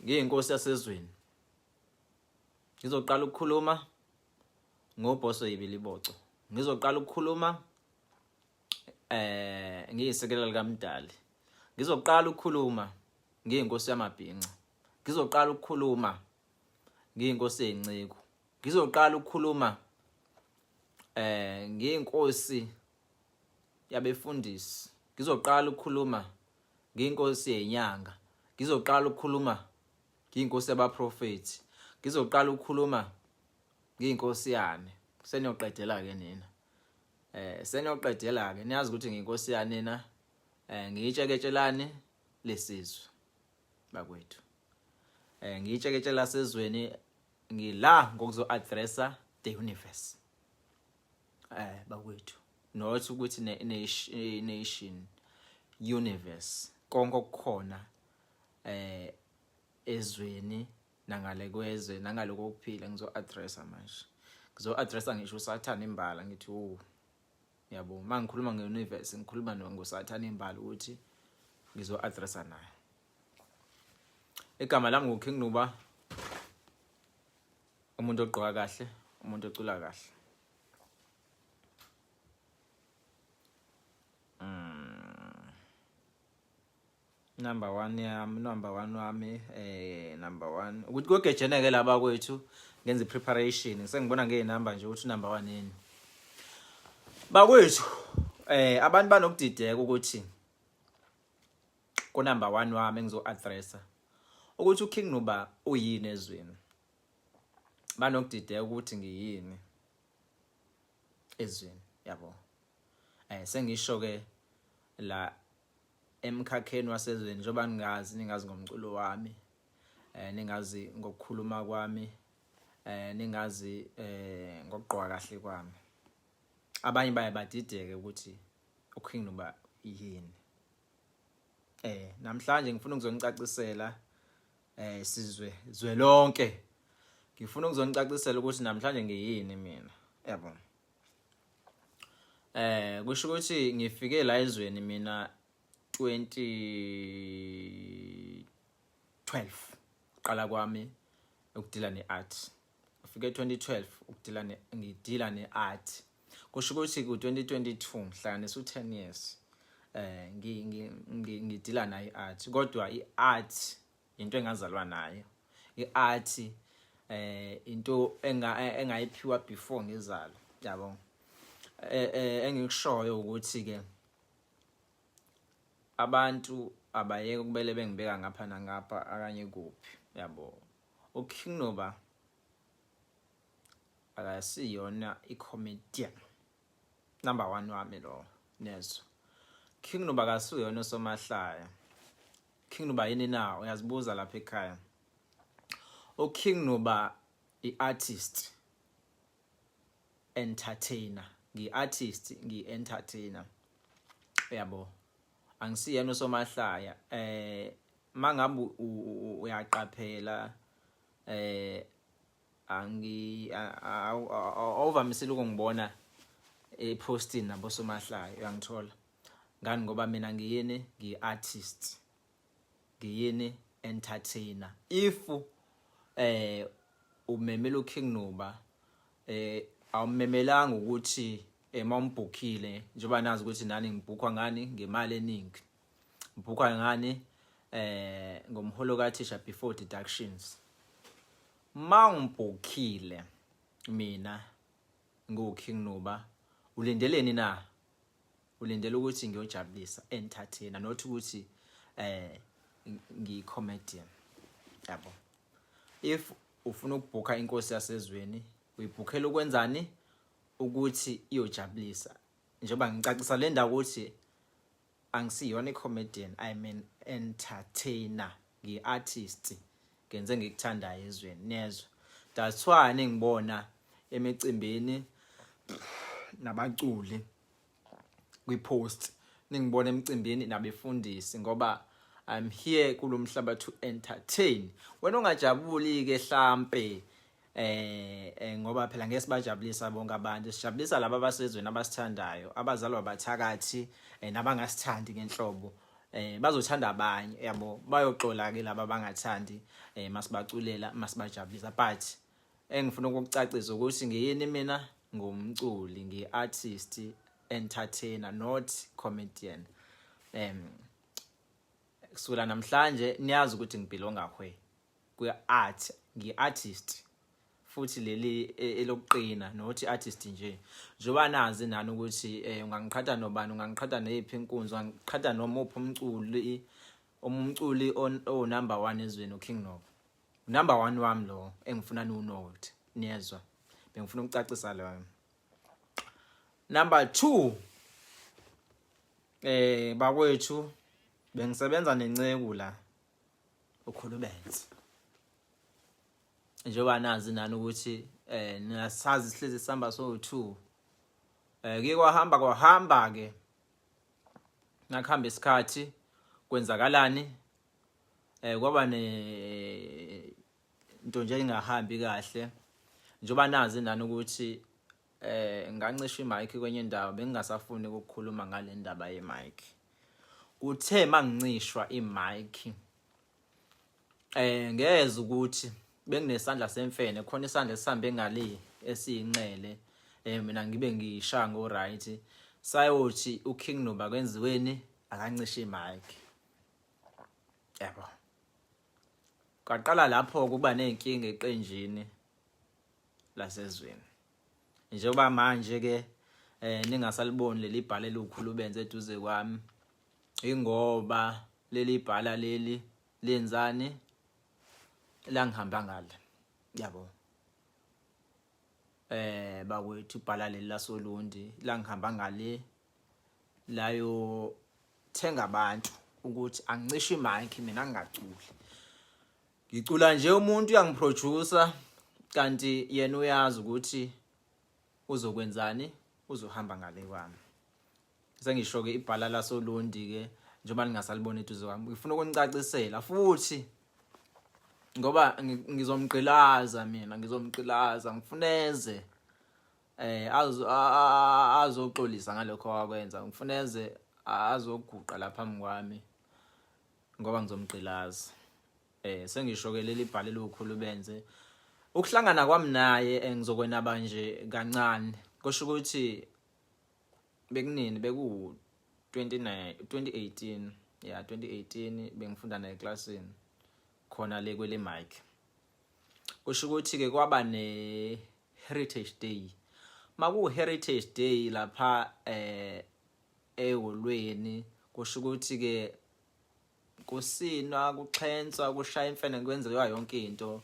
Ngiyinkosi yasezweni. Ngizoqala ukukhuluma ngobhoso yibiliboco. Ngizoqala ukukhuluma ngiyisekela likaMdali. Ngizoqala ukukhuluma ngiyinkosi yamabhinca. Ngizoqala ukukhuluma ngiyinkosi yezinciko. Ngizoqala ukukhuluma ngiyinkosi yabefundisi. Ngizoqala ukukhuluma ngiyinkosi yenyanga. Ngizoqala ukukhuluma ngiyinkosi yabaprofethi. Ngizoqala ukukhuluma ngiyinkosi yani. Seniyoqedela ke nina. Seniyoqedela ke niyazi ukuthi ngiyinkosi yani na. Ngiyitsheketshelani lesizwe bakwethu. Ngiyitsheketshela sezweni ngila ngokuzo addressa the universe. Bakwethu not ukuthi ne nation universe konke okukhona ezweni nangale kwezwe nangale kokuphila ngizo addressa manje. Ngizo addressa ngisho uSathane imbala ngithi oh yabo mangikhuluma ngeuniverse ngikhuluma ngoSathane imbala ukuthi ngizo addressa naye. Igama lami nguKing Nuba, umuntu ogqoka kahle, umuntu ocula kahle. Number 1 yami, number 1 wami, number 1. Ukuthi kogejeneke laba kwethu ngenza preparation, sengibona ngezinamba nje ukuthi number 1 yini. Bakwethu, abantu banokudideka ukuthi ku number 1 wami engizo addressa ukuthi uKing Nuba uyini ezweni. Banokudideka ukuthi ngiyini ezweni, yabo. Sengisho ke la emkhakheni wasezweni njengoba ningazi, ningazi ngomculo wami, ningazi ngokukhuluma kwami, ningazi ngokugqoka kahle kwami. Abanye baye badideke ukuthi uKing Nuba yini. Namhlanje ngifuna ukuzonicacisela sizwe zwelonke. Ngifuna ukuzonicacisela ukuthi namhlanje ngiyini mina, yabo. Kusho ukuthi ngifike la ezweni mina 2012 uqala kwami ukudila neart. Ufike 2012 ukudila ne ngidila neart. Kusho ukuthi ku 2022 ngihlanganisa u 10 years ngidila nayo iart, kodwa iart into engazalwa nayo. Iart into engayiphiwa before ngizalwa, yabo. Engikushoyo ukuthi ke abantu abayeke kubele bengibeka ngapha nangapha akanye kuphi, yabo. UKing Nuba akasiyona i-comedian number 1 wami lo, nezwa. King Nuba akasiyona osomahlaya. King Nuba yini na? Uyazibuza lapha ekhaya. UKing Nuba i-artist entertainer, ngi-artist ngi-entertainer, yabo. Angisiyena osomahlaya. Mangabe uyaqaphela angi awuvamisile ukungibona epostini nabosomahlaya, uyangithola ngani? Ngoba mina ngiyini? Ngiyi-artist, ngiyini? Entertainer. If umemela uKing Nuba, awumemelanga ukuthi mawumbhukhile, njengoba nazi ukuthi nani ngibhukhwa ngani ngemali eningi, ngibhukhwa ngani ngomholo kathisha before deductions. Mawungibhukhile mina nguKing Nuba, ulindeleni na? Ulindele ukuthi ngiyojabulisa, entertainer, not ukuthi ngiyi-comedian, yabo. If ufuna ukubhukha inkosi yasezweni, uyibhukhela ukwenzani? Ukuthi iyojabulisa. Njengoba ngicacisa le ndawo ukuthi angisiyona i-comedian, I'm an entertainer, ngiyi-artist, ngenze ngikuthandayo ezweni, niyezwa. That's why ningibona emicimbini nabaculi kwi-post, ningibona emicimbini nabefundisi, ngoba I'm here kulomhlaba to entertain. Wena ungajabuli ke hlampe ngoba phela ngeke sibajabulisa bonke abantu, sijabulisa laba abasezweni abasithandayo, abazalwa abathakathi nabangasithandi ngenhlobo. Bazothanda abanye yabo, bayoxola ke laba abangathandi masibaculela, masibajabulisa. But engifuna ukukucacisa ukuthi ngiyini mina, ngumculi, ngi-artist, entertainer, not comedian. Kusukela namhlanje niyazi ukuthi ngibelonga where, kwi-art, ngi-artist futhi leli elokuqina, not artist nje. Njengoba nazi nani ukuthi ungangiqhatha nobani, ungangiqhatha neyiphi inkunzi, ungangiqhatha noma uphi umculi, umculi o number 1 ezweni, uKing Novo, number 1 wami lo engifuna niwunote, niyezwa? Bengifuna ukucacisa leyo. Number 2, bakwethu, bengisebenza nenceku la, uKhulubenze. Njengoba nazi nani ukuthi nasazi sihlezi sihamba so2, ke kwahamba kwahamba ke, nakuhamba isikhathi, kwenzakalani? Kwaba ne into nje engahambi kahle. Njengoba nazi nani ukuthi ngancisha imic kwenye indawo, bengingasafuni ukukhuluma ngale ndaba yemic. Kuthe mangincishwa imic, ngeza ukuthi benginesandla semfene khona, isandla esihambe ngale esiyinxele, mina ngibe ngisha ngo right, sayothi uKing Noba kwenziweni, akancishe imic yabo. Kwaqala lapho kuba nezinkinga eqenjini lasezweni. Njengoba manje ke ningasaliboni leli bhala elikhulu benze eduze kwami, ingoba leli bhala leli lenzani, la ngihamba ngale yabo. Bakwethu, ibhala leli lasolundi la ngihamba ngale, layo thenga abantu ukuthi angicishe imic, mina ngingaculi, ngicula nje. Umuntu uyangiproducer kanti yena uyazi ukuthi uzokwenzani, uzohamba ngale kwami. Sengisho ke ibhala lasolundi ke, njengoba ningasalibona eduze kwami, ngifuna ukunicacisela futhi ngoba ngizomgqilaza mina, ngizomgqilaza, ngifuneze azoxolisa ngalokho akwenza, ngifuneze azoguqa lapha phambi kwami ngoba ngizomgqilaza. Sengisho ke leli bhale lokhulu benze ukuhlangana kwami naye, ngizokwenaba nje kancane. Kusho ukuthi bekunini? Beku 29 2018, yeah, 2018, bengifunda naye eclassini khona le kwele mic. Kusho ukuthi ke kwaba ne Heritage Day. Maku Heritage Day lapha eholweni, kusho ukuthi ke kusinwa, kuxhenswa, kushaya imfene, kwenziwa yonke into.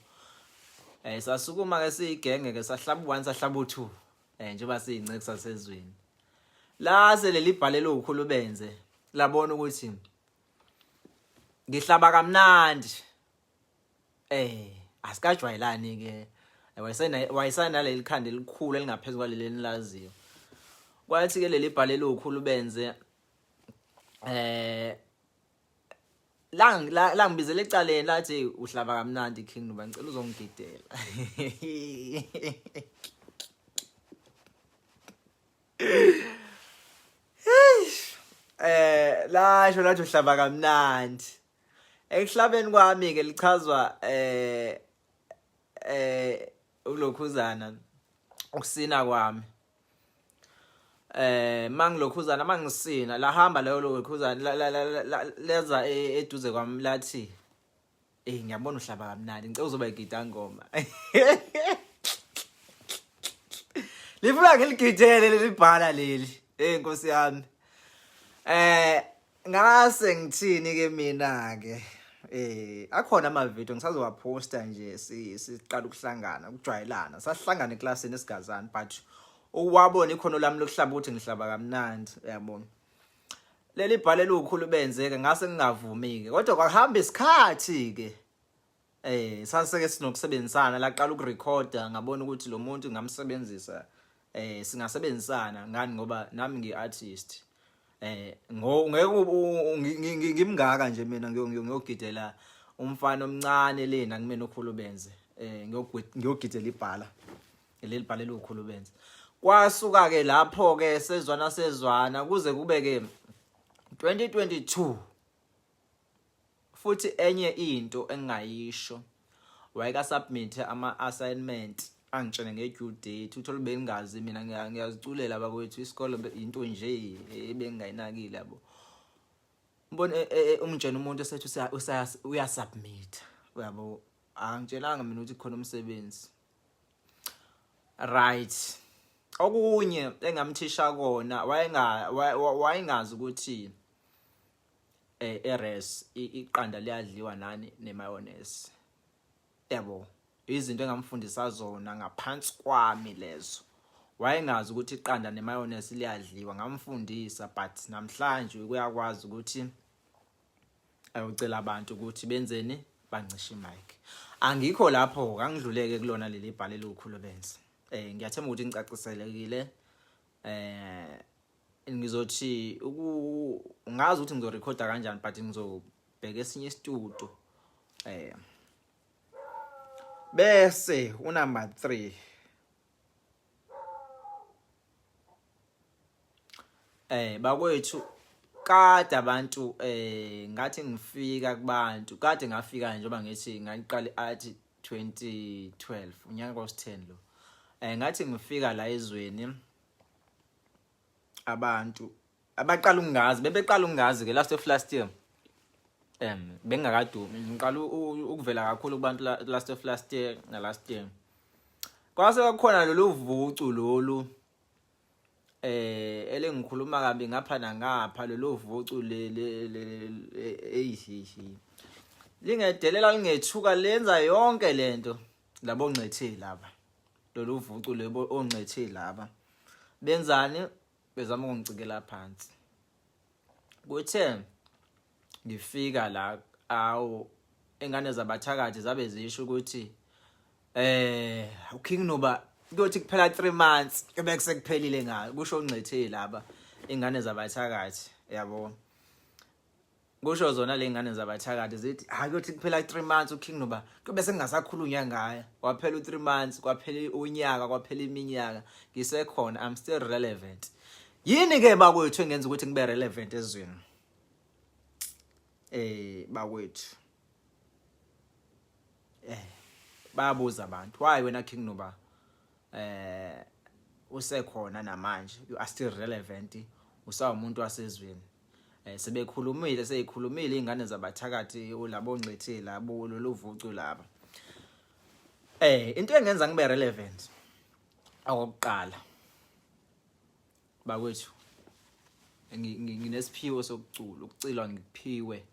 Sasukuma ke siyigenge ke, sahlaba u1, sahlaba u2, njengoba siyinceku sasezweni. La seleli bhalelo ukhulu benze labona ukuthi ngihlaba kamnandi. Asikajwayelani ke, wayesanaleli khanda elikhulu elingaphezulu kwaleli enilaziyo. Kwathi ke leli bhalelo ukhulu benze la ngibizela ecaleni, lathi uhlaba kamnandi King Nuba, ngicela uzongigidela. Lasho lathi uhlaba kamnandi. Ekuhlabeni kwami ke lichazwa ulokhuzana, ukusina kwami. Mangilokhuzana, mangisina, lahamba leyo lokhuzana leza eduze kwami, lathi ngiyabona uhlaba kamnandi, ngicela uzoba igida ngoma. Lifuna ngiligidele leli bhala leli. Nkosi yami. Ngase ngithini ke mina ke? Akhona ama video ngisazowaphosta nje, siqala ukuhlangana, ukujwayelana. Sahlangana eclassini esigazana, but uwabona ikhono lami lokuhlaba ukuthi ngihlaba kamnandi, uyabona. Leli bhale lukhulu benzeke, ngase ngingavumi ke, kodwa kwahamba isikhathi ke, saseke sinokusebenzisana, laqala ukurecorda, ngabona ukuthi lo muntu ngamsebenzisa, singasebenzisana ngani, ngoba nami ngi-artist. Ngeke ngimngaka nje mina ngiyogidela umfana omncane lena kumina okhulu benze, ngiyogidela ibhala leli bhala elikhulu benze. Kwasuka ke lapho ke sezwana, sezwana kuze kube ke 2022. Futhi enye into engingayisho wayeka submit ama assignment angitshene nge due date uthole bengazi mina ngiyaziculela bakwethu isikole into nje ebengingayinakile yabo mbone e, e, e, ungitshena umuntu esethi uya submit uyabo angitshelanga mina ukuthi khona umsebenzi right okunye engamthisha kona wayenga wayengazi ukuthi eh eres iqanda liyadliwa nani nemayonnaise yabo izinto engamfundisa zona ngaphansi kwami lezo wayengazi ukuthi iqanda nemayonnaise liyadliwa ngamfundisa but namhlanje uyakwazi ukuthi ayocela abantu ukuthi benzeni bancishe imic angikho lapho kangidluleke kulona leli bhale elikhulu benze eh ngiyathemba ukuthi ngicaciselekile eh ngizothi uku ngazi ukuthi ngizorekhoda kanjani but ngizobheka esinye isitudio eh bese unumber 3 eh bakwethu kade abantu eh ngathi ngifika kubantu kade ngafika njengoba ngithi ngayiqala i-art 2012 unyaka was-10 lo eh ngathi ngifika la ezweni abantu abaqala ukungazi bebeqala ukungazi ke last of last year um bengingakadumi ngiqala ukuvela kakhulu kubantu last of last year na last year kwase kwakhona lolu vucu lolu eh elengikhuluma kabi ngapha nangapha lolu vucu le eyihihi lingedelela lingethuka lenza yonke lento labo ngcethe laba lolu vucu lebo ongcethe laba benzani bezama ukungicikela phansi kuthe ngifika la awu ingane zabathakathi zabe zisho ukuthi eh uKing Nuba kuyothi kuphela 3 months kube sekuphelile ngayo kusho ungcethe laba ingane zabathakathi yabo kusho zona le ngane zabathakathi zithi hayi kuyothi kuphela 3 months uKing Nuba kube sengingasakhulunywa ngaye waphela u3 months kwaphela unyaka kwaphela iminyaka ngisekhona I'm still relevant yini ke bakwethu engenza ukuthi ngibe relevant ezweni eh bakwethu eh bayabuza abantu why wena King Nuba eh usekhona namanje you are still relevant usawumuntu wasezweni eh sebekhulumile seyikhulumile ingane zabathakathi labo ngcithe labo lolu vucu laba eh into engenza ngibe relevant okokuqala bakwethu nginesiphiwo sokucula ukucilwa ngiphiwe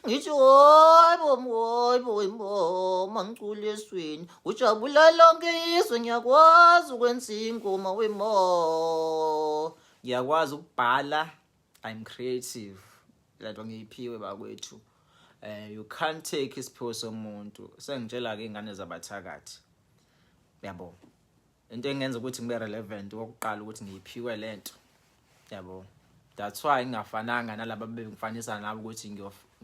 ngithi hayi bo hayi bo bo mangicula esweni ujabula lonke izwe ngiyakwazi ukwenza ingoma wemo ngiyakwazi ukubhala i'm creative lento ngiyiphiwe bakwethu eh you can't take isiphiwo somuntu sengitshela ke ingane zabathakathi yabo into engenza ukuthi ngibe relevant okokuqala ukuthi ngiyiphiwe lento yabo that's why ngingafananga nalaba bengifanisa nabo ukuthi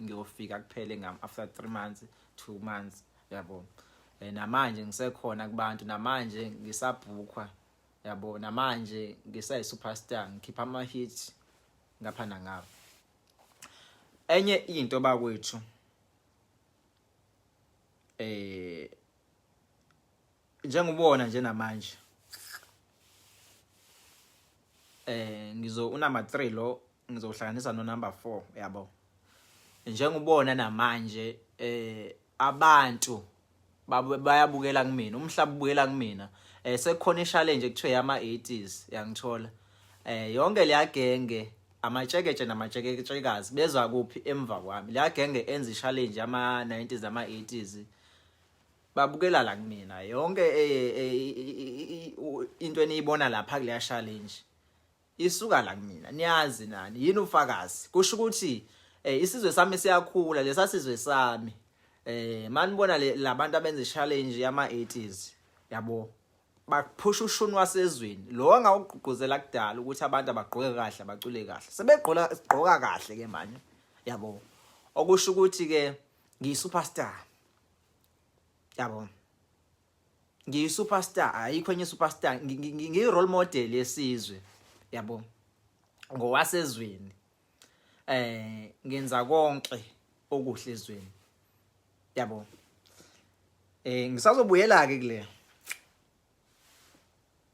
ngiyofika kuphele ngam after 3 months 2 months yabo eh, namanje ngisekhona kubantu namanje ngisabhukhwa yabo namanje ngisayi superstar ngikhipha ama hits ngapha nangapha enye into bakwethu eh njengobona nje namanje eh ngizo unumber 3 lo ngizohlanganisa no number 4 yabo njengobona namanje eh abantu bayabukela kumina umhlaba ubukela kumina eh sekukhona i-challenge ekuthiwe yama 80s yangithola eh yonke leya genge amatsheketshe namatsheketshekazi bezwa kuphi emva kwami leya genge enza i-challenge yama 90s ama 80s babukela la kumina yonke eh, eh, into eniyibona lapha kuleya challenge isuka la kumina niyazi nani yini ufakazi kusho ukuthi eh isizwe sami siyakhula lesa sizwe sami eh manibona labantu abenza challenge yama 80s yabo baphusha ushuni wasezweni lo angawugqugquzela kudala ukuthi abantu abagqoke kahle abacule kahle sebegqoka sigqoka kahle ke manje yabo okusho ukuthi ke ngiyi superstar yabo ngiyi superstar ayikho enye superstar ngiyi role model yesizwe yabo ngowasezweni eh ngenza konke okuhle ezweni yabo. Ngisazobuyela ke kule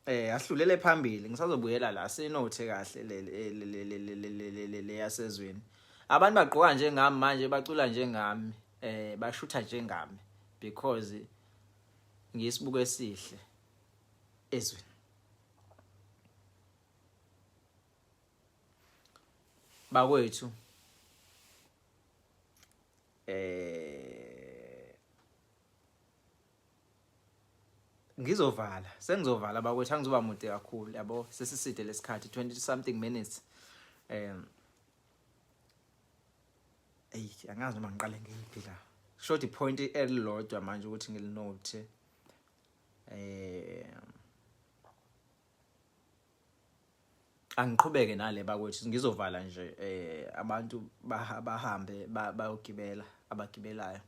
ahlulele phambili, ngisazobuyela la sinothe kahle le le yasezweni. Abantu bagqoka njengami manje, bacula njengami, bashutha njengami because ngiyisibuko esihle ezweni. Bakwethu ngizovala, sengizovala bakwethu, angizoba mude kakhulu yabo, sesiside lesikhathi 20 something minutes. Ey, angazi noma ngiqale ngiyiphi la, short point elilodwa manje ukuthi ngilinote. Angiqhubeke nale bakwethu, ngizovala nje. Abantu bahambe bayogibela, abagibelayo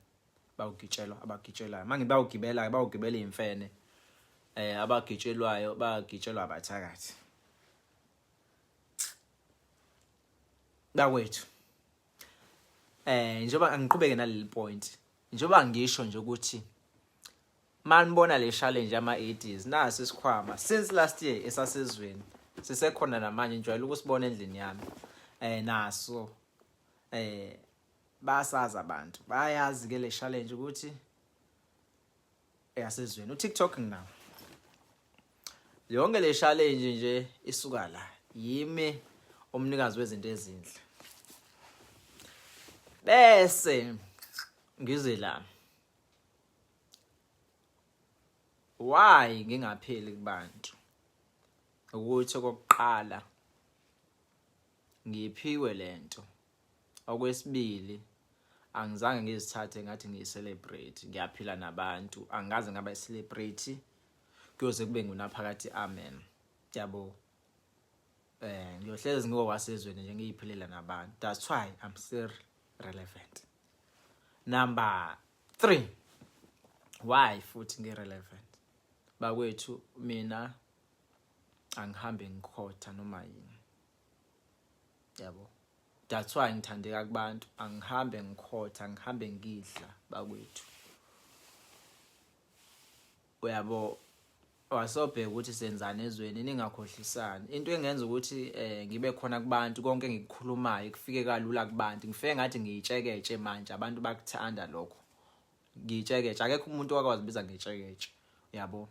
bayogitshelwa, abagitshelwayo mangi bayogibela, bayogibela izimfene, abagitshelwayo bagitshelwa abathakathi bakwethu. Njengoba angiqhubeke naleli point, njengoba ngisho nje ukuthi manibona le challenge yama 80s, nasi isikhwama since last year esasezweni sisekhona namanje, ngijwayele ukusibona endlini yami. Naso basazi abantu, bayazi ke le challenge ukuthi eyasezweni. uTikTok nginawo yonke le challenge nje isuka la, yimi umnikazi wezinto ezinhle. Bese ngize la, why ngingapheli kubantu? Ukuthi okokuqala ngiphiwe lento, okwesibili angizange ngizithathe ngathi ngiyi-celebrate, ngiyaphila nabantu, angikaze ngaba i-celebrate kuyoze kube ngunaphakathi, amen yabo. Ngiyohlezi ngowasezweni nje, ngiyiphilela nabantu, that's why I'm still relevant. Number 3, why futhi ngi-relevant bakwethu? Mina angihambe ngikhotha noma yini yabo, that's why ngithandeka kubantu. Angihambe ngikhotha, ngihambe ngidla bakwethu, uyabo. Wasobheka ukuthi senzani ezweni, ningakhohlisani. Into engenza ukuthi ngibe khona kubantu, konke engikukhulumayo kufike kalula kubantu, ngifike ngathi ngiyitsheketshe manje, abantu bakuthanda lokho, ngiyitsheketshe. Akekho umuntu owakwazi biza ngitsheketshe yabo.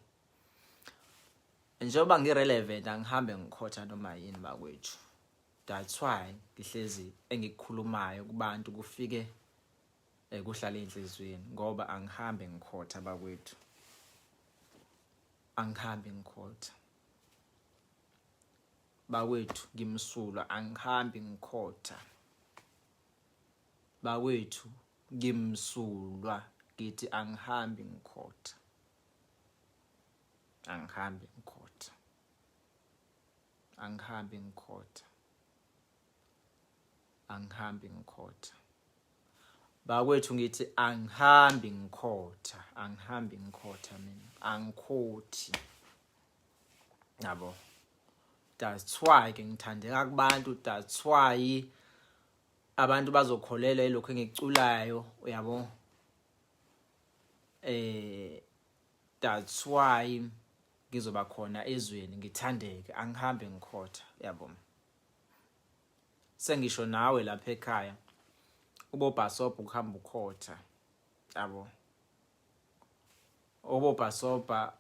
Njengoba ngi-relevant, angihambe ngikhotha noma yini bakwethu, that's why ngihlezi engikukhulumayo kubantu kufike kuhlale enhliziyweni, ngoba angihambe ngikhotha bakwethu, angihambi ngikhotha bakwethu, ngimsulwa, angihambi ngikhotha bakwethu, ngimsulwa, ngithi angihambi ngikhotha, angihambi ngikhotha, angihambi ngikhotha, angihambi ngikhotha bakwethu, ngithi angihambi ngikhotha, angihambi ngikhotha mina, angikhothi yabo. That's why ke ngithandeka kubantu, that's why abantu bazokholelwa elokho engikuculayo uyabo. That's why ngizoba khona ezweni ngithandeke, angihambe ngikhotha yabo. Sengisho nawe lapha ekhaya ubobhasobha ukuhamba ukhotha yabo, ubobhasobha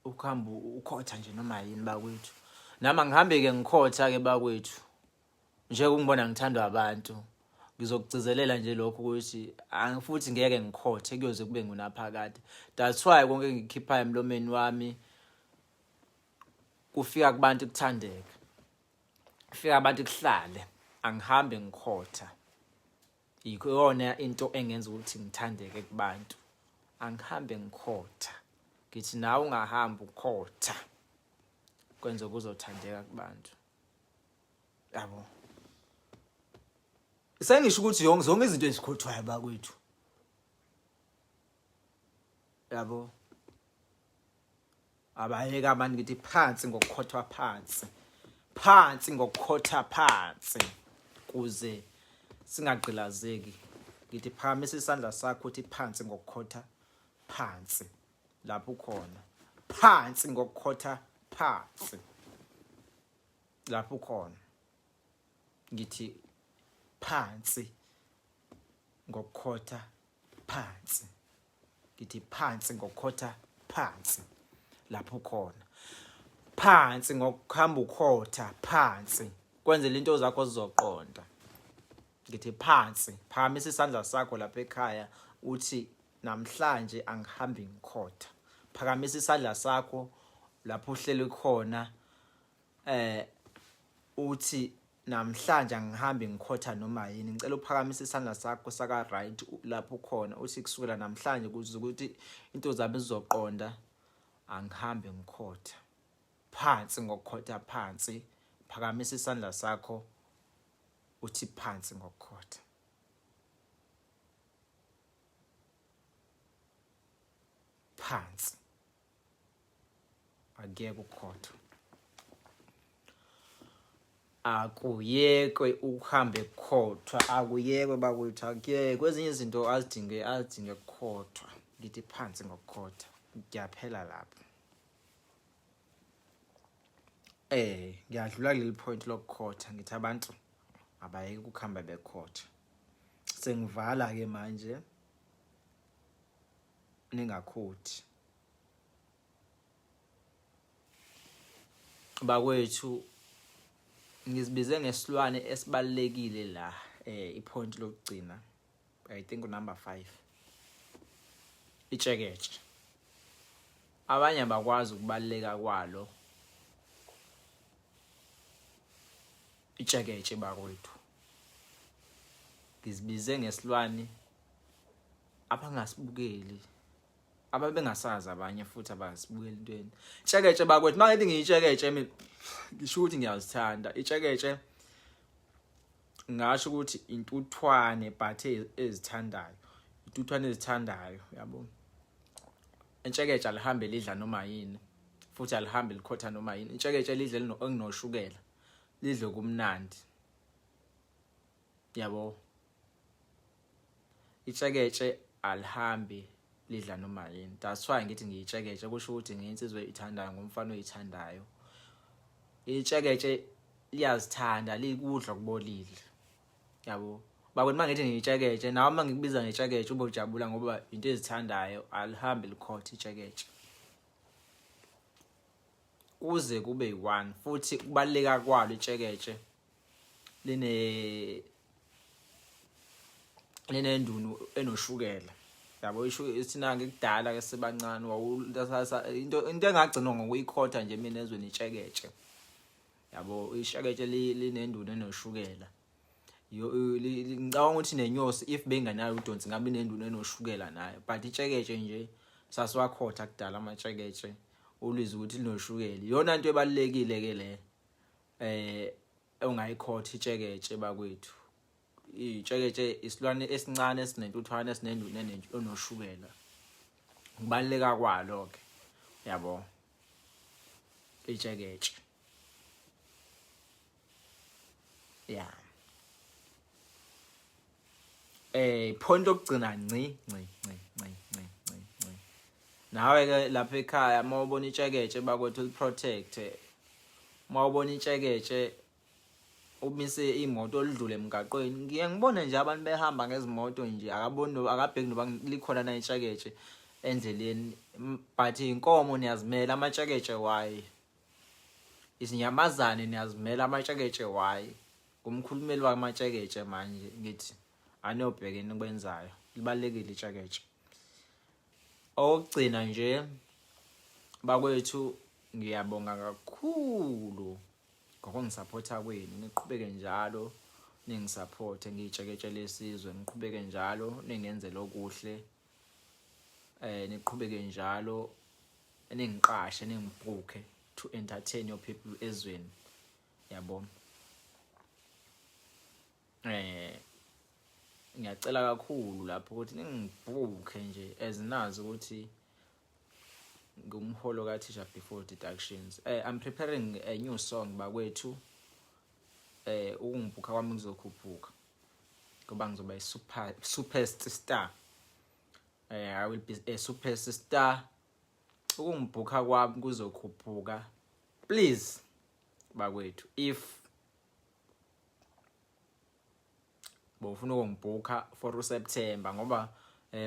ukuhamba ukhotha nje noma yini bakwethu. Nami angihambe ke ngikhotha ke bakwethu, nje ukungibona ngithandwa abantu, ngizokugcizelela nje lokho ukuthi futhi ngeke ngikhothe kuyoze kube ngunaphakade. That's why konke engikhiphayo emlomeni wami kufika kubantu kuthandeka, kufika abantu kuhlale, angihambe ngikhotha. Yikona into engenza ukuthi ngithandeke kubantu, angihambe ngikhotha. Ngithi nawe ungahamba ukhotha, kwenze kuzothandeka kubantu yabo. Sengisho ukuthi yonke zonke izinto ezikhothwayo bakwethu yabo, abayeka abantu, ngithi phansi ngokukhothwa, phansi phansi ngokukhotha phansi, kuze Singagqilazeki. Ngithi phakamisa isandla sakho uthi phansi ngokukhotha phansi lapho ukhona. Phansi ngokukhotha phansi lapho ukhona. Ngithi phansi ngokukhotha phansi. Ngithi phansi ngokukhotha phansi lapho ukhona. Phansi ngokuhamba ukhotha phansi kwenzela into zakho zizoqonda. Ngithi phansi, phakamisa isandla sakho lapha ekhaya uthi namhlanje angihambi ngikhotha. Phakamisa isandla sakho lapho uhleli khona eh uthi namhlanje angihambi ngikhotha noma yini. Ngicela uphakamise isandla sakho saka right lapho ukhona uthi kusukela namhlanje kuze ukuthi into zami zizoqonda angihambi ngikhotha. Phansi ngokukhotha phansi, phakamisa isandla sakho uthi phansi ngokukhotha. Phansi. Akuyeke ukukhothwa. Akuyekwe ukuhambe kukhothwa, akuyekwe bakwethu, akuyekwe. Ezinye izinto azidinge azidinge kukhothwa. Ngithi phansi ngokukhotha. Ngiyaphela lapho. Eh, ngiyadlula kuleli point lokukhotha ngithi abantu abayeke ukuhamba bekhotha. Sengivala ke manje ningakhothi. Bakwethu ngizibize ngesilwane esibalekile la eh ipoint lokugcina I think number 5 itsheketshe abanye abakwazi ukubaluleka kwalo itsheketshe bakwethu ngizibize ngesilwane abangasibukeli ababengasazi abanye futhi abasibukeli entweni tsheketshe bakwethu mangithi ngiyitsheketshe mina ngisho ukuthi ngiyazithanda itsheketshe ngasho ukuthi intuthwane but ezithandayo intuthwane ezithandayo yabo intsheketshe alihambe lidla noma yini futhi alihambe likhotha noma yini intsheketshe lidle elinoshukela lidle kumnandi yabo Itsheketshe alihambi lidla noma yini. That's why ngithi ngiyitsheketshe kusho ukuthi ngiyinsizwa eyithandayo ngumfana oyithandayo. Itsheketshe liyazithanda likudla kubolile. Yabo. Bakwethu mangithi ngiyitsheketshe nawe uma ngikubiza ngetsheketshe ube ujabula ngoba into ezithandayo alihambi likhothe itsheketshe. Kuze kube yi-one futhi kubaluleka kwalo itsheketshe line linendunu enoshukela yabo isho thina ngikudala ke sibancane wawuthatha into into engagcinwa ngokuyikhotha nje mina ezweni itsheketshe yabo isheketshe linendunu enoshukela ngicabanga ukuthi nenyosi if benganayo udonsi ngabe inendunu enoshukela nayo but itsheketshe nje sasiwakhotha kudala amatsheketshe ulizwe ukuthi linoshukela iyona nto ebalulekile ke le eh ongayikhotha itsheketshe bakwethu itsheketshe isilwane esincane esinentuthwane esinenduna enoshukela ukubaluleka kwalo ke yabo itsheketshe ya eh point okugcina ngci ngci ngci ngci ngci ngci ngci nawe ke lapha ekhaya uma ubona itsheketshe bakwethu uliprotect uma ubona itsheketshe umise imoto oludlule emgaqweni ngiye ngibone nje abantu behamba ngezimoto nje akaboni akabheki noba likhona na itsheketshe endleleni but inkomo niyazimela amatsheketshe why izinyamazane niyazimela amatsheketshe why ngumkhulumeli wamatsheketshe manje ngithi aniyobheka enikwenzayo libalulekile itsheketshe okugcina nje bakwethu ngiyabonga kakhulu ngokungisaphotha kwenu niqhubeke njalo ningisaphothe ngiyitsheketshe lesizwe niqhubeke njalo ningenzele okuhle eh niqhubeke njalo ningiqashe ningibhukhe to entertain your people ezweni yabo eh ngiyacela kakhulu lapho ukuthi ningibhukhe nje as nazi ukuthi ngumholo kathisha before deductions eh I'm preparing a new song bakwethu eh ukungibhukha kwami kuzokhuphuka. Ngoba ngizoba i-super superstar. I will be a superstar. Ukungibhukha kwami kuzokhuphuka. Please bakwethu, if bofuna ukungibhukha for uSeptember, ngoba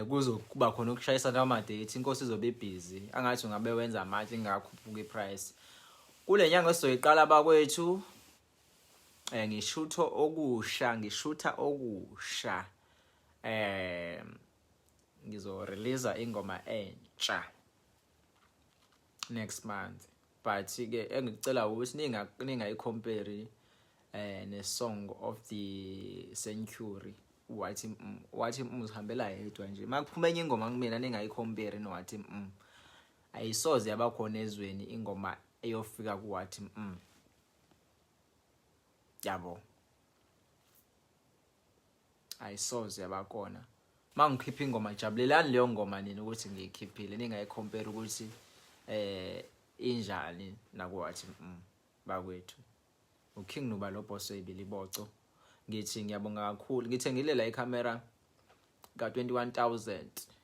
kuzokuba khona ukushayisana kwama date, inkosi izobe busy, angathi ungabe wenza manje ingakhuphuka iprice. Kule nyanga esizoyiqala bakwethu, ngishutho okusha, ngishutha okusha, ngizo release ingoma entsha next month. But ke engikucela ukuthi ningayicompare ne song of the century, wathi wathi uzihambela yedwa nje. Makuphuma enye ingoma kumina, ningayicompare no wathi ayisoze yabakhona ezweni ingoma eyofika ku wathi yabo, ayisoze yabakhona. Mangikhipha ingoma, jabulelani leyo ngoma nini ukuthi ngiyikhiphile, ningayicompare ukuthi injani nakuwathi bakwethu. uKing Nuba lo boss webiliboco, ngithi ngiyabonga kakhulu. Ngithengile la icamera ka 21000.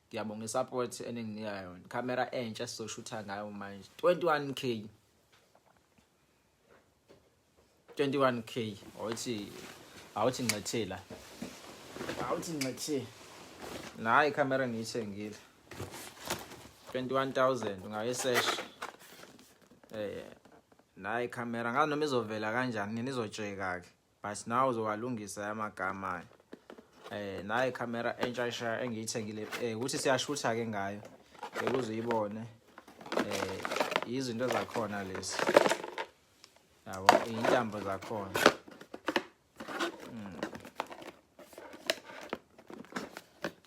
Ngiyabonga isupport eninginika yona. Camera entsha sizoshutha ngayo manje, 21K, 21K. Awuthi ngcethela, awuthi ngcethe nayi camera ngiyithengile 21000, ungayisearch nayi camera. Ngazi noma izovela kanjani nini, izotsheka ke, but now uzowalungisa amagama. Nayi camera entsha sha engiyithengile, ukuthi siyashutha ke ngayo ukuze uyibone. Izinto zakhona lezi, yabo, intambo zakhona.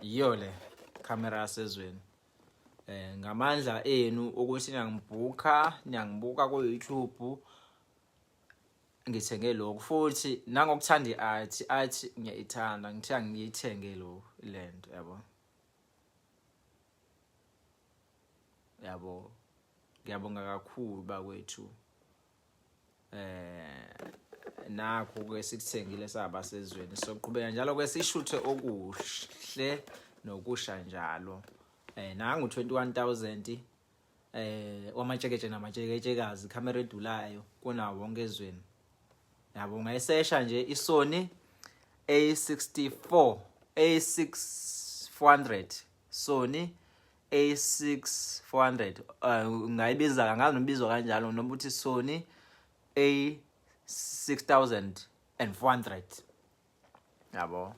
Iyo le camera yasezweni. Ngamandla enu ukuthi niyangibhukha, niyangibuka ku YouTube, ngithenge lokhu. Futhi nangokuthanda i-art, art ngiyayithanda, ngithe ngiyithenge lo lento, yabo yabo. Ngiyabonga kakhulu bakwethu. Nakho ke sikuthengile saba sezweni, soqhubeka njalo ke sishuthe okuhle nokusha njalo. Nangu 21000 wamatsheketshe namatsheketshekazi, camera edulayo kunawo wonke ezweni, yabo. Ungayisesha nje iSony A64 A6400, Sony A6400, ungayibiza ngazi nobizwa kanjalo, noma uthi Sony A6400, yabo.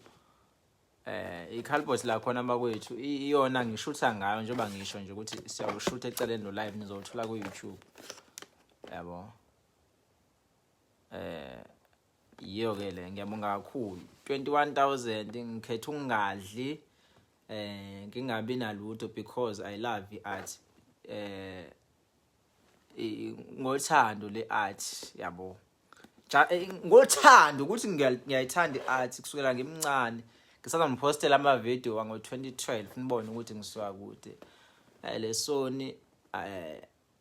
I-cardboard la khona bakwethu, iyona ngishutha ngayo, njengoba ngisho nje ukuthi siyawushutha eceleni no live, nizowuthola ku YouTube, yabo. Yiyo ke le, ngiyabonga kakhulu. 21000, ngikhetha ukungadli, ngingabi nalutho because I love i-art, ngothando le art, yabo, ngothando ukuthi ngiyayithanda i-art kusukela ngimncane. Ngisazomphostela ama-video wango-2012 nibone ukuthi ngisuka kude. Le Sony,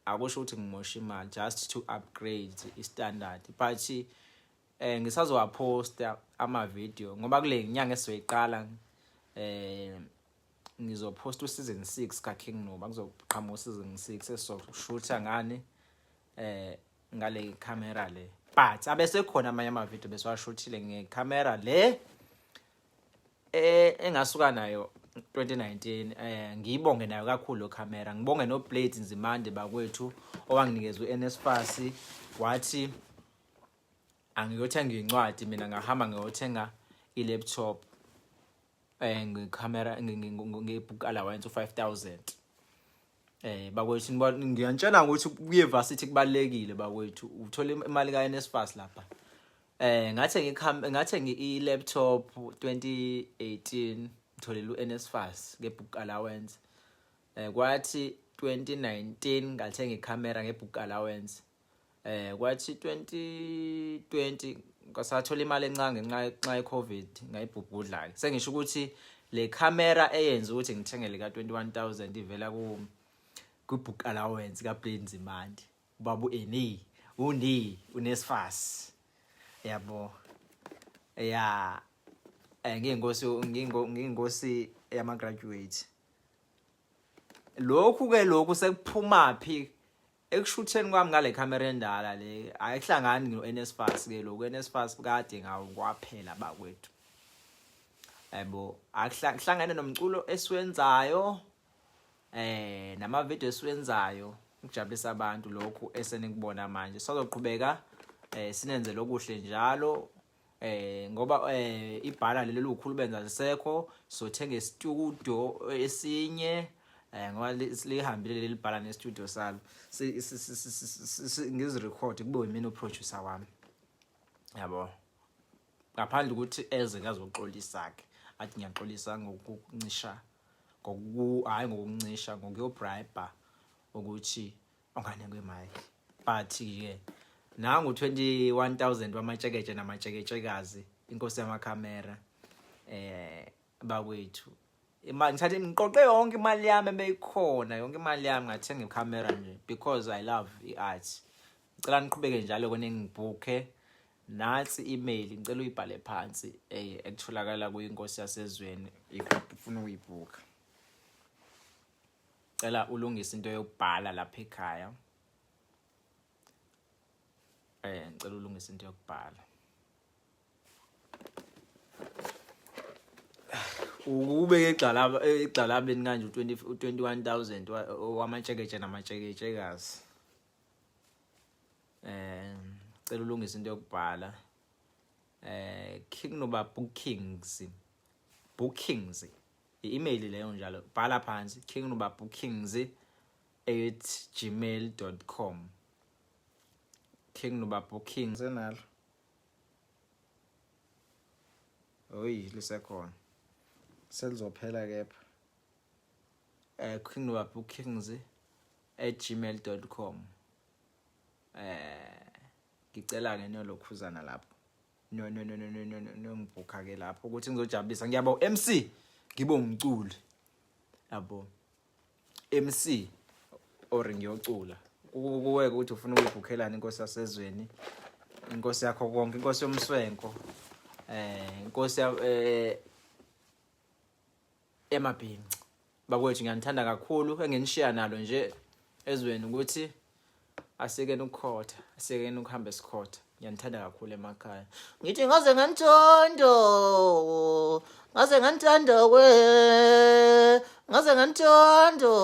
akusho ukuthi ngimosha imali, just to upgrade i-standard, but ngisazowaphosta ama-video ngoba kule nyanga esizoyiqala ngizophosta u-season 6 ka-King Nuba. Kuzoqhamuka u-season 6 esizoshutha ngani, ngale camera le, but abesekhona amanye ama-video besiwashuthile ngecamera le engasuka nayo 2019. Ngiyibonge nayo kakhulu lo camera, ngibonge no Blade Nzimande bakwethu owanginikeza uNSFAS, wathi angiyothenga incwadi, mina ngahamba ngiyothenga i-laptop ngecamera ngebook allowance u5000. Bakwethu, ngiyantshela ukuthi kuye varsity kubalekile bakwethu, uthola imali ka NSFAS lapha. Ngathenga i-laptop 2018, ngitholile uNSFAS ngebook allowance. Kwathi 2019 ngathenga icamera ngebook allowance. Kwathi 2020 ngasathola imali encane ngenxa ye-COVID, ngayibhubhudla ke. Sengisho ukuthi le camera eyenza ukuthi ngithenge ka 21000 ivela ku book allowance ka Blade Nzimande, ubaba uNE uNi uNSFAS, yabo. Ya. eh ngiyinkosi ngiyinkosi yama graduate. Lokhu ke lokhu sekuphuma phi ekushutheni kwami ngale camera endala le ayihlangani no NSFAS ke lokhu NSFAS kade ngawo kwaphela bakwethu. Yabo akuhlangene nomculo esiwenzayo eh nama video esiwenzayo ukujabulisa abantu lokhu esenikubona manje sazoqhubeka eh sinenze lokuhle njalo eh ngoba eh ibhala leli lukhulu benza lisekho sothenga istudio esinye eh ngoba lihambile leli bhala ne studio salo ngizirecord kube yimina uproducer wami yabo ngaphandle ukuthi eze kazoxolisa ke athi ngiyaxolisa ngokuncisha ngoku hayi ngokuncisha ngokuyobribe ukuthi unganikwe imali but ke nangu 21000 wamatsheketshe namatsheketshekazi inkosi yamakhamera eh bakwethu imali ngithathe ngiqoqe yonke imali yami ebeyikhona yonke imali yami ngathenga ikhamera nje because i love i-art ngicela niqhubeke njalo kone ngibhukhe nansi email ngicela uyibhale phansi eh ekutholakala kuyinkosi yasezweni if ufuna ukuyibhukha cela ulungise into yokubhala lapha ekhaya eh ngicela ulungise into yokubhala ukubeke igxalaba egxalabeni kanje u20 21000 wamatsheketshe namatsheketshekazi eh cela ulungise into yokubhala eh King Noba bookings bookings i-email leyo njalo bhala phansi kingnobabookings@gmail.com kingnobabookings enalo oyi lisekhona selizophela kepha eh kingnobabookings@gmail.com eh ngicela ke nolokhuzana lapho no no no no no no no ngibhukha ke lapho ukuthi ngizojabulisa ngiyaba uMC ngibe umculi yabo MC or ngiyocula kuwe ukuthi ufuna ukubhukhelana inkosi yasezweni inkosi yakho konke inkosi yomswenko eh inkosi eh emabhinci bakwethu ngiyanithanda kakhulu enginishiya nalo nje ezweni ukuthi asikeni ukukhotha asikeni ukuhamba esikhotha ngiyanithanda kakhulu emakhaya ngithi ngaze nganithondo ngaze nganithanda kwe ngaze nganithondo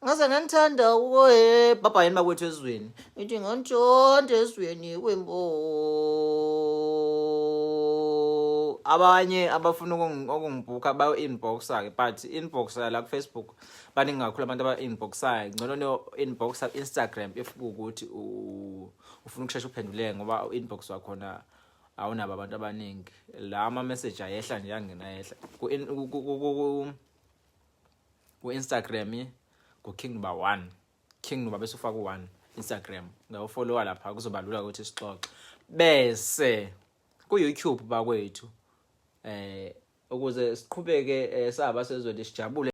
ngaze nganithanda kwe bhabhayini bakwethu ezweni ngithi nganithonda ezweni kwembo abanye abafuna ukungibhukha bayo-inboxa ke but inboxa la ku-facebook baningi kakhulu abantu aba-inboxayo ngcono niyo-inboxa ku-instagram if kuwukuthi ufuna ukushesha uphenduleke ngoba u-inbox wakhona awunabo abantu abaningi la ama-message ayehla nje angena ayehla ku-instagram ku-king ba one king noba bese ufaka u-one instagram ngawufollowa lapha kuzoba lula ukuthi sixoxe bese ku-youtube bakwethu eh ukuze siqhubeke eh, saba sezweni sijabule.